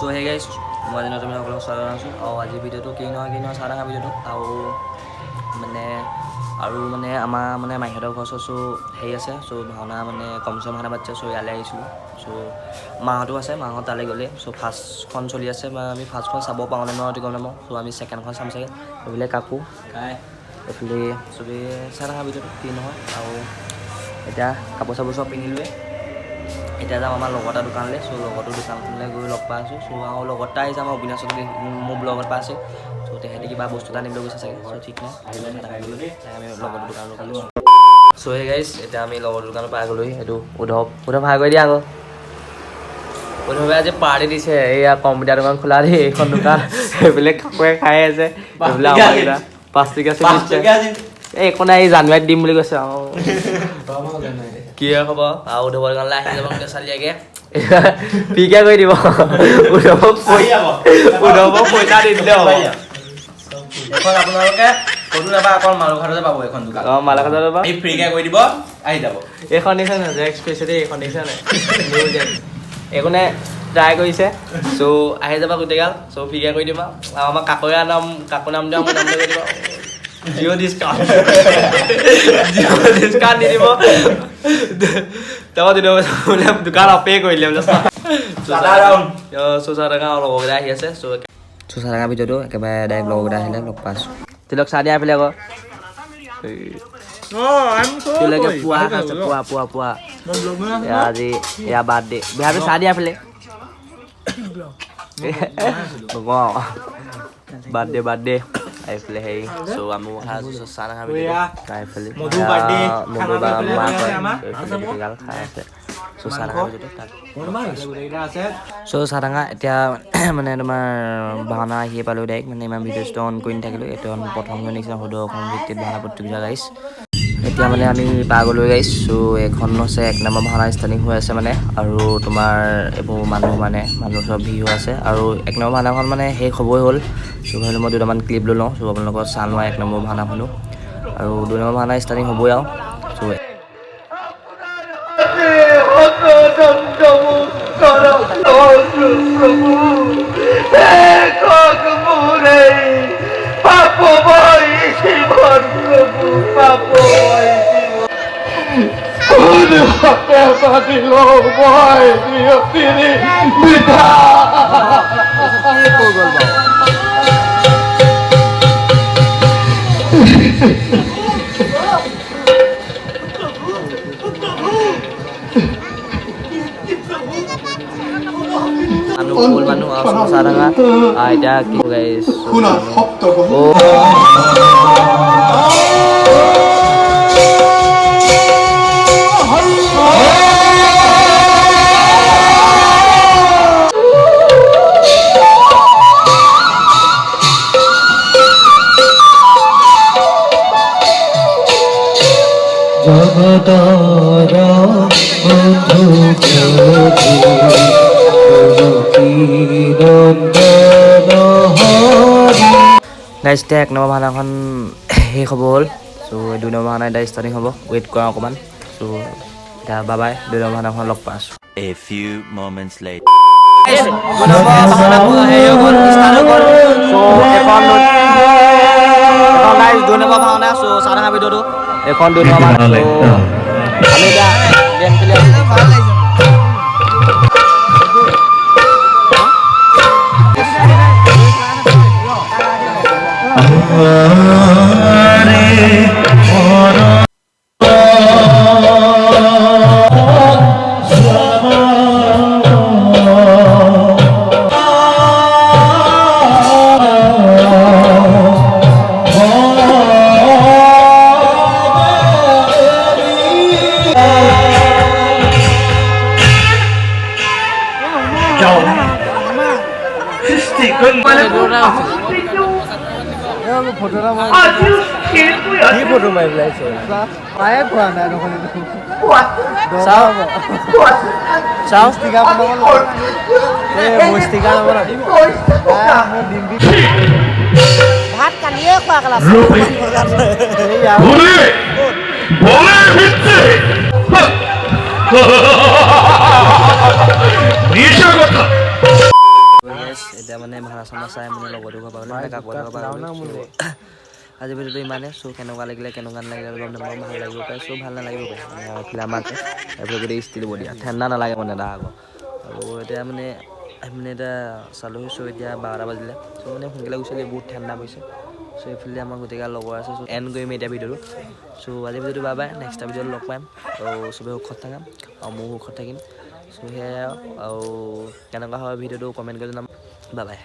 চ' সেই গাইছ, মই আজি নতুন সকলোক স্বাগত জনাইছোঁ। আৰু আজিৰ ভিডিঅ'টো কি নহয় কি নহয়, চাই থকা ভিডিঅ'টো। আৰু মানে আমাৰ মানে মাহীহঁতৰ ঘৰ ওচৰত চ' হেৰি আছে, চ' ভাওনা মানে কমচে ভাওনা পাতিছে। চ' ইয়ালৈ আহিছিলোঁ। চ' মাহঁতো আছে, মাহঁত তালৈ গ'লে। চ' ফাৰ্ষ্টখন চলি আছে বা আমি ফাৰ্ষ্টখন চাব পাৰোঁ নে নোৱাৰোঁ এইটো গম নাপাওঁ। চ' আমি ছেকেণ্ডখন চাম চাগে। এইফালে কাকু এইফালে চবেই চাই থকা ভিডিঅ'টো কি নহয়। আৰু এতিয়া কাপোৰ চাপোৰ চব পিন্ধিলোৱে। এতিয়া যাম আমাৰ লগৰ এটা দোকানলৈ। চ' লগৰটোৰ দোকানখনলৈ গৈ লগ পাই আছোঁ। চ' আৰু লগত এটা আহিছে, আমাৰ অবিনাশক মোৰ ব্লগত পাইছে। চ' তেখেতে কিবা বস্তু এটা আনিবলৈ গৈছে চাগে। চ' ঠিক নাই, আমি লগৰটোৰ দোকানত ৰখি আছোঁ। চ' সেই গাইছ, এতিয়া আমি লগৰ দোকানৰ পৰা গ'লোহি। এইটো উদ্ধৱ, উদ্ধৱ হাই কৰি দিয়া আকৌ। উদ্ধৱে আজি পাৰ্টি দিছে। এইয়া কম্পিউটাৰ দোকান খোলা দেই এইখন দোকান। সেইবিলাক কাকুৱে খাই আছে, এইবিলাক আমাৰ কেইটা 5 টকীয়া চিপছ। এই একো নাই, এই জানুৱাৰীত দিম বুলি কৈছে। আৰু কি হ'ব, আৰু উদ্ধৱৰ দোকানলৈ আহি যাব গোটেই চালিয়াকে ফ্ৰীকে কৰি দিব। উদ্ধৱক উদ্ধৱক পইচা দি দিলে হ'ব। এখন আপোনালোকে ক'তো নাপায়, অকল মালঘাটতে পাব এইখন দোকান। অঁ, মালাঘাটত পাব। এই ফ্ৰীকে কৰি দিব, আহি যাব। এইখন দেখিছা নাই? জেক্স কৰিছে দেই। এইখন দেখিছা নাই? নিউ জেক্স। একো নাই, ট্ৰাই কৰিছে। চ' আহি যাবা গোটেইগাল, চ' ফ্ৰীকে কৰি দিবা। আৰু আমাৰ কাকৈয়া নাম, কাকো নাম দিয়া, মোৰ নামটো কৰি দিবা। জিঅ' ডিছকাউণ্ট, জিঅ' ডিছকাউণ্ট দি দিব। তাৰপৰা দিব বোলে দোকান অফেই কৰিলে বোলে। চ' চাহ টকা লগৰকেইটা আহি আছে। চ' চ' চাহ টকা ভিডিঅ'টো একেবাৰে ডাইৰেক্ট লগৰকেইটা আহিলে লগ পাইছোঁ। তিলক চাহ দিয়া এইফালে আকৌ। তিলকে পুৱা খাইছে, পুৱা পুৱা পুৱা। এয়া আজি এয়া বাৰ্থডে বিহাবি। চাহ দিয়া এইফালে। নকওঁ, বাৰ্থডে বাৰ্থডে এইফালে হেৰি। চ' আমি খাই আছোঁ চাহ নাখাবি। এইফালে মধু birthday, মধু বা খানা মাক আছে আমাৰ। এইফালে গোটেইগাল খাই আছে। চ' চাহ নাখাবি তাত। আছে। চ' চাহ এতিয়া মানে তোমাৰ ভাওনা আহিয়ে পালোঁ ডাইৰেক্ট। মানে ইমান ভিডিঅ' চিডিঅ' অন কৰি নাথাকিলোঁ। এইটো প্ৰথম নিচিনা সদৌ অসম ভিত্তিত ভাওনা প্ৰতিযোগিতা গাইছ। এতিয়া মানে আমি পাৰ গ'লোঁ গাইছ। চ' এইখন হৈছে 1 নম্বৰ ভাওনা, ষ্টাৰ্টিং হৈ আছে মানে। আৰু তোমাৰ এইবোৰ মানুহ মানে মানুহ চব ভিৰ হৈ আছে। আৰু 1 নম্বৰ ভাওনাখন মানে শেষ হ'বই হ'ল। চ' ভাবিলোঁ মই দুটামান ক্লিপ লৈ লওঁ। চ' আপোনালোকৰ চাহ লোৱা 1 নম্বৰ ভাওনাখনো আৰু 2 নম্বৰ ভাওনা ষ্টাৰ্টিং হ'বই আৰু। চ' মানুহ ফুল মানুহ আৰু চাহ ডাঙা। এতিয়া কি গাইছ? শুনা সপ্ত। জগতৰ বন্ধু নন্দন হৰি। গাইছ, এতিয়া 1 নম্বৰ ভাওনাখন শেষ হ'ব হ'ল। চ' 2 নম্বৰ ভাওনা এতিয়া ষ্টাৰ্টিং হ'ব, ৱেইট কৰা অকণমান। চ' এতিয়া বাবাই, 2 নম্বৰ ভাওনাখন লগ পাই আছোঁ। A few moments later. 2 number ভাওনা হেৰি হৈ গ'ল, ষ্টাৰ্ট হৈ গ'ল। চ' এখন গাইছ 2 নম্বৰ ভাওনা। চ' চাই থাকা ভিডিঅ'টো। এখন 2 নম্বৰ ভাওনা। চ' আমি এতিয়া গেম খেলি আছোঁ। কি ফটো মাৰি পেলাইছে? পায়ে খোৱা নাই দেখোন। চাওঁ চাওঁ। ষ্টিকাৰ বনাব। এই মোৰ ষ্টিকাৰ নবনাবি। ডিম্পি। ভাত কালিয়ে খোৱা কেলা। বলে বলে ভিত্তি মিছা কথা। এতিয়া মানে ভাওনা চাওনা চাই মানে লগৰটো ঘৰ পাবলৈ, মানে কাকো ঘৰ পাবলৈ। আজি ভিডিঅ'টো ইমানে। চ' কেনেকুৱা লাগিলে, কেনেকুৱা নালাগিলে গম নাপাওঁ। ভাল লাগিব পাৰে, চ' ভাল নালাগিব পাৰে। মানে এইফালে আমাক এইফালে গোটেই ষ্টিল দিয়া ঠাণ্ডা নালাগে মানে তাৰ আকৌ। আৰু এতিয়া মানে আমি এতিয়া চালোহি। চ' এতিয়া 12টা বাজিলে। চ' মানে সোনকালে গুচি আহিলে, বহুত ঠাণ্ডা পৰিছে। চ' এইফালে আমাৰ গোটেইকেইটা লগৰ আছে। চ' এণ্ড কৰিম এতিয়া ভিডিঅ'টো। চ' আজি ভিডিঅ'টো বাই বাই, নেক্সট ভিডিঅ'ত লগ পাম। আৰু চবেই সুখত থাকা আৰু ময়ো সুখত থাকিম। চ' সেয়াই আৰু কেনেকুৱা হয় ভিডিঅ'টো কমেণ্ট কৰি জনাম। Bye bye.